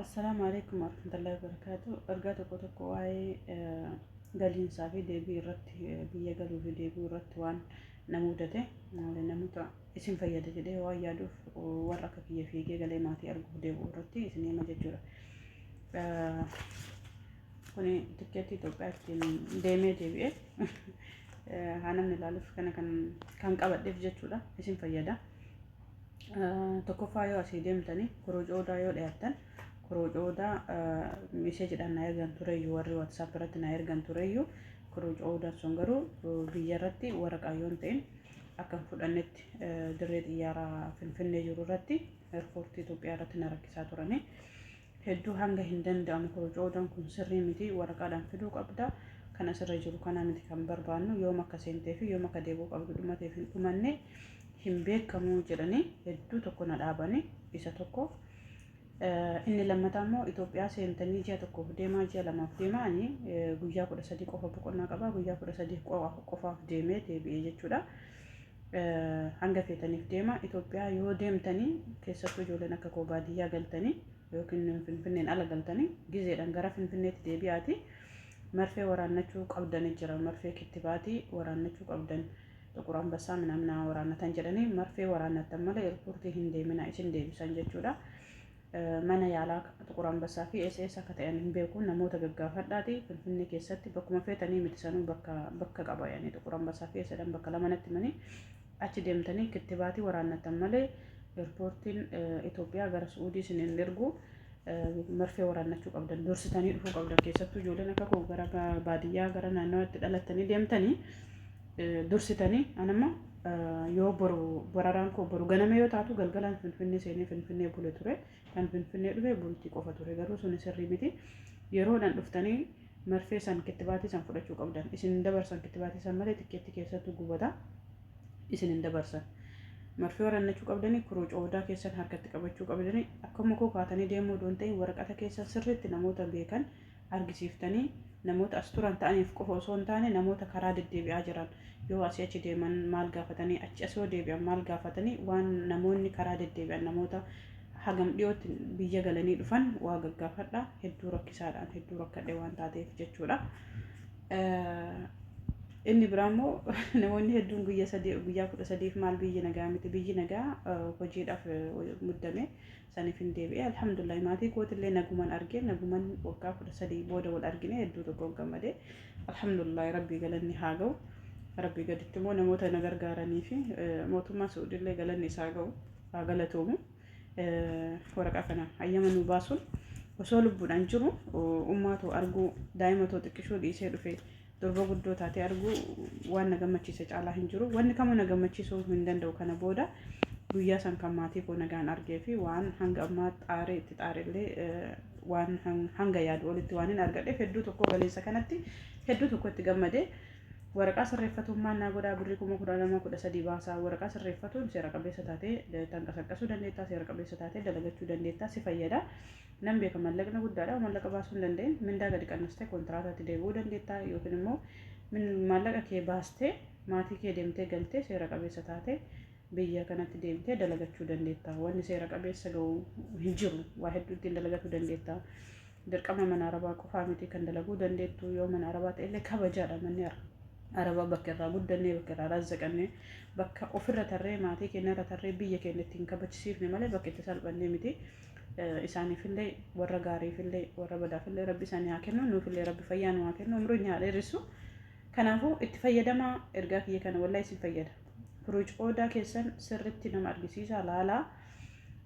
Assalaamu alaikum warahmatullahi wabarakaatu. Ergaa tokko tokko waa'ee galiinsaa fi deebii irratti, biyya galuu fi deebi'uu irratti waan na mudate, namoota isin fayyada jedhee waan yaaduuf, warra akka kiyya fiigee galee maatii arguuf deebi'u irratti isin hima jechuudha. Kuni tikkeettii Itoophiyaa ittiin deemee deebi'ee haa namni ilaaluuf kana kan qabadheef jechuudha. Isin fayyada. Tokkoffaa, yoo asii deemtanii korojoodaa yoo dhiyaattan, korojoodaa meesheejiidhaan na ergan tureyyuu, warri WhatsApp irratti na ergan tureyyuu, korojoodaa sun garuu biyya irratti waraqaa yoo hin ta'in akka hin fudhannetti dirree xiyyaaraa Finfinnee jiru irratti, airportii Itoophiyaa irratti na rakkisaa turanii. Hedduu hanga hin danda'amu, korojoodaan kun sirrii miti, waraqaadhaan fiduu qabda. Kan asirra jiru kana miti kan barbaannu, yoom akka seentee fi yoom akka deebi'uu qabdu dhumateef hin dhumanne, hin beekamu jedhanii hedduu tokko na dhaabanii, isa tokko. Inni lammataa immoo, Itoophiyaa seentanii ji'a tokkoof deemaa, ji'a 2f deemaa, ani guyyaa 13 qofa boqonnaa qaba, guyyaa 13 qofaaf deemee deebi'ee jechuudha. Hanga feetaniif deema. Itoophiyaa yoo deemtanii, keessattuu ijoolleen akka koo baadiyyaa galtanii yookiin Finfinneen ala galtanii, gizeedhaan gara Finfinneetti deebi'aati. Marfee waraannachuu qabdanii jira. Marfee kittibaatii waraannachuu qabdan. Xuqur Ambassaa minaamina waraannatan jedhanii, marfee waraannattan malee airportii hin deemina, isin deebisan jechuudha. Mana yaalaa Xuqur Ambassaa fi eessa eessa akka ta'an hin beeku, namoota gaggaafadhaati. Finfinnee keessatti bakkuma feetanii miti, sanuu bakka bakka qaba, yaani Xuqur Ambassaa fi eessadhaan bakka lama natti himanii, achi deemtanii kittibaatii waraannattan malee airportiin Itoophiyaa gara Su'uudii isin hin ergu. Marfee waraannachuu qabdan, dursitanii dhufuu qabdan. Keessattuu ijoolleen akka koo gara baadiyyaa, gara naannawaatti dhalattanii deemtanii, dursitanii. Anamma yoo boru bararaan koo boru ganama yoo taatu, galgalaan Finfinnee seenee Finfinnee bule ture. Kan Finfinnee dhufe bultii qofa ture, garuu suni sirrii miti. Yeroodhaan dhuftanii marfee san, kittibaatii san fudhachuu qabdan. Isin hin dabarsan kittibaatii san malee, tikkeetti keessattuu gubata, isin hin dabarsan. Marfee waraannachuu qabdanii, kurocoodaa keessan harkatti qabachuu qabdanii, akkuma koo kaatanii deemuu odoon ta'in, waraqata keessan sirriitti namoota beekan argisiiftanii, namoota as turan ta'aniif qofa osoo hin taane, namoota karaa deddeebi'aa jiran, yoo asii achi deeman maal gaafatanii, achi as yoo deebi'an maal gaafatanii, waan namoonni karaa deddeebi'an, namoota hagam dhiyootti biyya galanii dhufan waa gaggaafadha. Hedduu rakkisaadhaan, hedduu rakkadhe waan taateef jechuudha. Inni biraa immoo, namoonni hedduun guyyaa 3, guyyaa 13f maal, biyyi nagaa miti? Biyyi nagaa, hojiidhaaf muddame saniif hin deebi'e. Alhamdulillah, maatii kootillee naguman arge, naguman waggaa 13 booda wal argine, hedduu tokkoon gammade. Alhamdulillah, Rabbii galanni haa ga'u. Rabbii gaditti immoo namoota na gargaaranii fi mootummaa Suudillee galanni isaa ga'u, haa galatoomu. Waraqaa kana hayyama nu baasuun, osoo lubbuudhaan jiru ummaa too arguu, daa'ima too xiqqishuu dhiisee dhufe durba guddoo taatee arguu waan na gammachiise caalaa hin jiru. Wanni kamuu na gammachiisuu hin danda'u kana booda. Guyyaa san kan maatii koo nagaan argee fi waan hanga ammaa xaaree itti xaarellee waan hanga yaadu olitti waan hin argadheef, hedduu tokko galeessa kanatti hedduu tokko itti gammadee. Waraqaa sirreeffatuun maal naa godhaa, birrii 12,000, 13,000 baasaa? Waraqaa sirreeffatuun seera qabeessa taatee tanqasaqqasuu dandeettaa, seera qabeessa taatee dalagachuu dandeettaa, si fayyada. Nan beeka, mallaqni guddaadha. Mallaqa baasuu hin danda'in, mindaa gadi qannastee kontiraataatti deebi'uu dandeettaa, yookiin immoo maallaqa kee baastee maatii kee deemtee galtee seera qabeessa taatee biyya kanatti deebitee dalagachuu dandeetta. Wanni seera qabeessa ga'u hin jiru. Waa hedduu ittiin dalagachuu dandeetta. Dirqama mana Arabaa qofaa miti kan dalaguu dandeettu. Yoo mana Arabaa ta'ellee kabajaadha manni Arabaa, bakka irraa guddannee, bakka irraa razzaqannee, bakka ofirra tarree, maatii keenya irra tarree, biyya keenya ittiin kabachisiifne malee bakka itti salphannee miti. Isaaniifillee, warra gaariifillee, warra badaafillee Rabbi isaanii haa kennu, nuufillee Rabbi fayyaa nu haa kennu, umriin haa dheeressu. Kanaafuu itti fayyadamaa ergaa kiyya kana, wallahi isin fayyada. Furuucoodaa keessan sirritti nama argisiisaa, laalaa.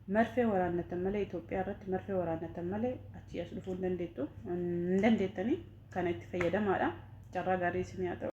Marfee waraannatan malee, Itoophiyaa irratti marfee waraannatan malee achii as dhufuu hin dandeettu. Hin dandeettanii, kana itti fayyadamaadha. Carraa gaarii isin haa ta'u.